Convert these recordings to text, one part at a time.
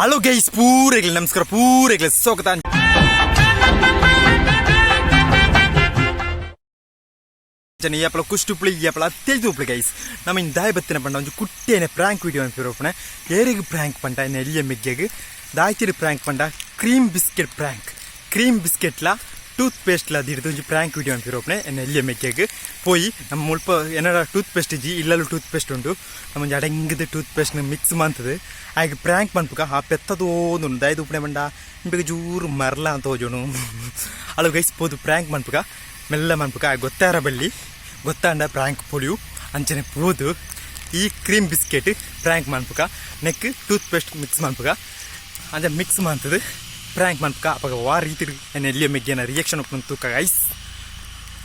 Hello guys, ಪೂರೆಗ್ಲೆ ನಮಸ್ಕಾರ, ಪೂರೆಗ್ಲೆ ಸ್ವಾಗತ. ಅಂಚನೆ ಏಪಲ ಕುಷ್ಟುಪ್ಳಿ ಏಪಲ ತೆಲ್ದುಪ್ಳಿ ಗೈಸ್. ನಮ್ಮ ಇನ್ ದಾಯಿ ಬತ್ತಿನ ಪಂಡ ಒಂಜಿ ಕುಟ್ಟೇನೆ ಪ್ರಾಂಕ್ ವಿಡಿಯೋ ಅನ್ಪಿರೋಪಣೆ. ಏರಿಗೆ ಪ್ರಾಂಕ್ ಪಂಡ ಇನ್ನ ಎಲ್ಲಿಯ ಮೆಗ್ಗೆಗ್ ದಾಯ್ತಿರಿ ಪ್ರಾಂಕ್ ಪಂಡ ಕ್ರೀಮ್ ಬಿಸ್ಕೆಟ್ ಪ್ರಾಂಕ್. ಕ್ರೀಮ್ ಬಿಸ್ಕೆಟ್ಲ ಟೂತ್ ಪೇಸ್ಟ್ಲ ದಿಡ್ದು ಒಂಜಿ ಪ್ರಾಂಕ್ ವಿಡಿಯೋ ಅನ್ಪಿರೋಪಣೆ ಎನ್ನ ಎಲ್ಲಿಯ ಮೆಗ್ಗೆಗ್. ಪೋಯಿ ನಮ್ಮ ಮುಲ್ಪ ಏನಾರ ಟೂತ್ ಪೇಸ್ಟ್ ಇಜ್ಜಿ, ಇಲ್ಲಲೂ ಟೂತ್ ಪೇಸ್ಟ್ ಉಂಡು. ನಮ್ಮ ಒಂಜಿ ಅಡಂಗದ ಟೂತ್ ಪೇಸ್ಟ್ ಮಿಕ್ಸ್ ಮಂತದು ಆಯ್ಗೆ ಪ್ರಾಂಕ್ ಮನ್ಪುಗ. ಆ ಪೆತ್ತದೋಂದು ದಾಯ್ದು ಉಪ್ಪಣೆ ಬಂಡ ಇಂಬೆಗೆ ಜೂರು ಮರ್ಲ ಅಂತ ಹೋಜೋನು. ಅಳು ಗೈಸ್, ಪೋದು ಪ್ರಾಂಕ್ ಮನ್ಪುಗ, ಮೆಲ್ಲ ಮನ್ಪುಗ. ಗೊತ್ತಾರ ಬಳ್ಳಿ ಗೊತ್ತಾಂಡ ಪ್ರಾಂಕ್ ಪೊಳಿಯು. ಅಂಚನೆ ಪೋದು ಈ ಕ್ರೀಮ್ ಬಿಸ್ಕೆಟ್ ಪ್ರಾಂಕ್ ಮನ್ಪುಗ, ನೆಕ್ ಟೂತ್ ಪೇಸ್ಟ್ ಮಿಕ್ಸ್ ಮನ್ಪುಗ. ಅಂಚ ಮಿಕ್ಸ್ ಮಂತದು ಪ್ರಾಂಕ್ ಮನ್ಪುಗ. ಅಪಗ ವಾ ರೀತಿ ಎನ್ನ ಎಲ್ಲಿಯ ಮೆಗ್ಗೆನ ರಿಯಾಕ್ಷನ್ ಉಪ್ಪು ತೂಕ ಗೈಸ್.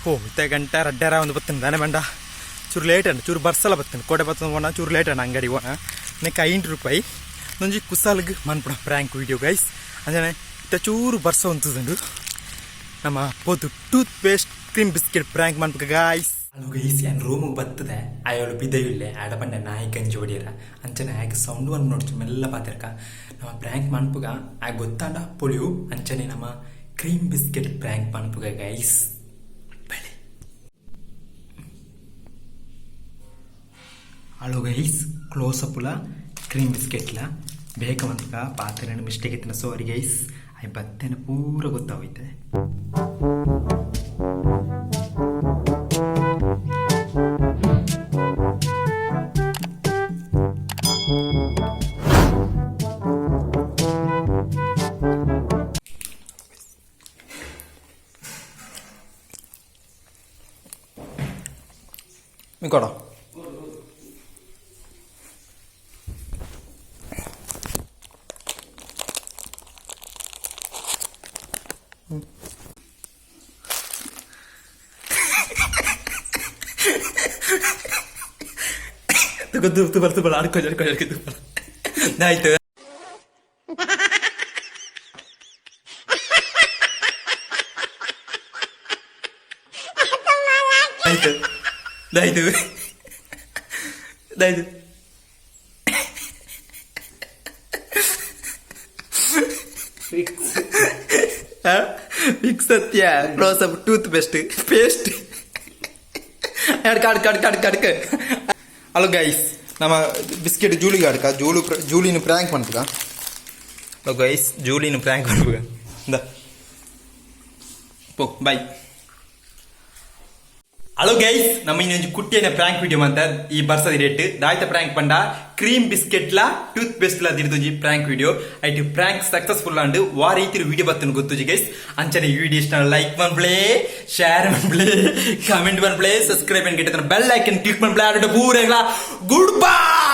ಓ ಇತ್ತೆ ಗಂಟೆ ರಡ್ಡಾರ ಒಂದು ಬತ್ತನ ದಾನೆ ಬಂಡ ಚೂರು ಲೇಟ್ ಅಂಡ ಚೂರು ಬರ್ಸಲ ಬತ್ತನ ಕೋಟೆ ಬತ್ತನ ಹೋಣ ಚೂರು ಲೇಟ್ ಅಂಡ ಅಂಗಡಿ ಹೋಣ. ನೆಕ್ 5 ರೂಪಾಯಿ ಒಂಜಿ ಕುಸಾಲ್ಗ್ ಮನ್ಪುಣ ಪ್ರಾಂಕ್ ವಿಡಿಯೋ ಗೈಸ್. ಅಂಚನೆ ಇತ್ತೆ ಚೂರು ಬರ್ಸ ಉಂತುದುಂಡು. ನಮ್ಮ ಪೋದು tooth paste cream biscuit prank ಮನ್ಪುಗ guys. Hello guys, ಯಾನ್ ರೂಮಿಗೆ ಬರ್ತದೆ, ಆಯೋಳು ಬಿದಯುಲ್ಲೆ ಆಡ ಬಂಡೆ ನಾಯಿ ಗಂಜಿ ಹೊಡಿಯರ. ಅಂಚನೆ ಆಯ್ಕೆ ಸೌಂಡ್ ಒಂದು ನೋಡ್ಚು ಮೆಲ್ಲ ಪಾತಿರ್ಕ. ನಮ್ಮ ಪ್ರಾಂಕ್ ಮನ್ಪುಗ, ಆಯ್ ಗೊತ್ತಾಂಡ ಪೊಳಿಯು. ಅಂಚನೆ ನಮ್ಮ ಕ್ರೀಮ್ ಬಿಸ್ಕೆಟ್ ಪ್ರಾಂಕ್ ಮನ್ಪುಗ ಗೈಸ್. ಬಳೆ ಹಲೋ ಗೈಸ್, ಕ್ಲೋಸ್ ಅಪ್ಪುಲ ಕ್ರೀಮ್ ಬಿಸ್ಕೆಟ್ಲ ಬೇಗ ಮನ್ಪುಗ. ಪಾತ್ರೆ ಮಿಸ್ಟೇಕ್ ಇತ್ತಿನ, ಸಾರಿ ಗೈಸ್. ಆಯ್ ಬತ್ತೇನೆ ಪೂರ ಗೊತ್ತಾಗೋಯ್ತೆ. മിക്കോടോ? ತುಬಲ್ ತುಬಲ್ ಅಡ್ಕೊ ಅಡ್ಕೊ ಅಡ್ಕೊ ತುಬಲ್ ಆಯ್ತು. ಆಯ್ತು, ಆಯ್ತು, ಆಯ್ತು. ಫಿಕ್ಸ್ ಸತ್ಯ close up tooth paste paste. ಅಡ್ಕ ಅಡ್ಕ ಅಡ್ಕ ಅಡ್ಕ ಅಡ್ಕ. ಹಲೋ ಗೈಸ್, ನಮ್ಮ ಬಿಸ್ಕೆಟ್ ಜೂಲಿಗೆ ಅಡ್ಕ. ಜೂಲು ಜೂಲಿನ ಪ್ರಾಂಕ್ ಮಾಡ್ತದ. ಹಲೋ ಗೈಸ್, ಜೂಲಿನ ಪ್ರಾಂಕ್ ಮಾಡ್ಬೇಕ. ಇಂದ ಪೋ, ಬೈ. ಹಲೋ ಗೈಸ್, ನಮ್ಮ ಇನ್ನೊಂದು ಕುಟ್ಟಿಯನ್ನ ಪ್ರಾಂಕ್ ವಿಡಿಯೋ ಅಂತ ಈ ಬರ್ಸದ ರೇಟ್ ದಾಯ್ತ ಪ್ರಾಂಕ್ ಪಂಡ ಕ್ರೀಮ್ ಬಿಸ್ಕೆಟ್ಲ ಟೂತ್ ಪೇಸ್ಟ್ ಲ ದಿರ್ದೊಂಜಿ ಪ್ರಾಂಕ್ ವಿಡಿಯೋ. ಐಟ್ ಪ್ರಾಂಕ್ ಸಕ್ಸಸ್ಫುಲ್ ಅಂಡ್ ವಾ ರೀತಿ ವಿಡಿಯೋ ಬತ್ತನ ಗೊತ್ತುಜಿ ಗೈಸ್. ಅಂಚನೆ ವಿಡಿಯೋ ಇಷ್ಟ ಲೈಕ್ ಮನ್ಪ್ಲೆ, ಶೇರ್ ಮನ್ಪ್ಲೆ, ಕಮೆಂಟ್ ಮನ್ಪ್ಲೆ, ಸಬ್ಸ್ಕ್ರೈಬ್ ಅನ್ ಗಿಟ್ಟತನ ಬೆಲ್ ಐಕನ್ ಕ್ಲಿಕ್ ಮನ್ಪ್ಲೆ. ಆಡ ಪೂರೆಗ್ಲ ಗುಡ್ ಬೈ.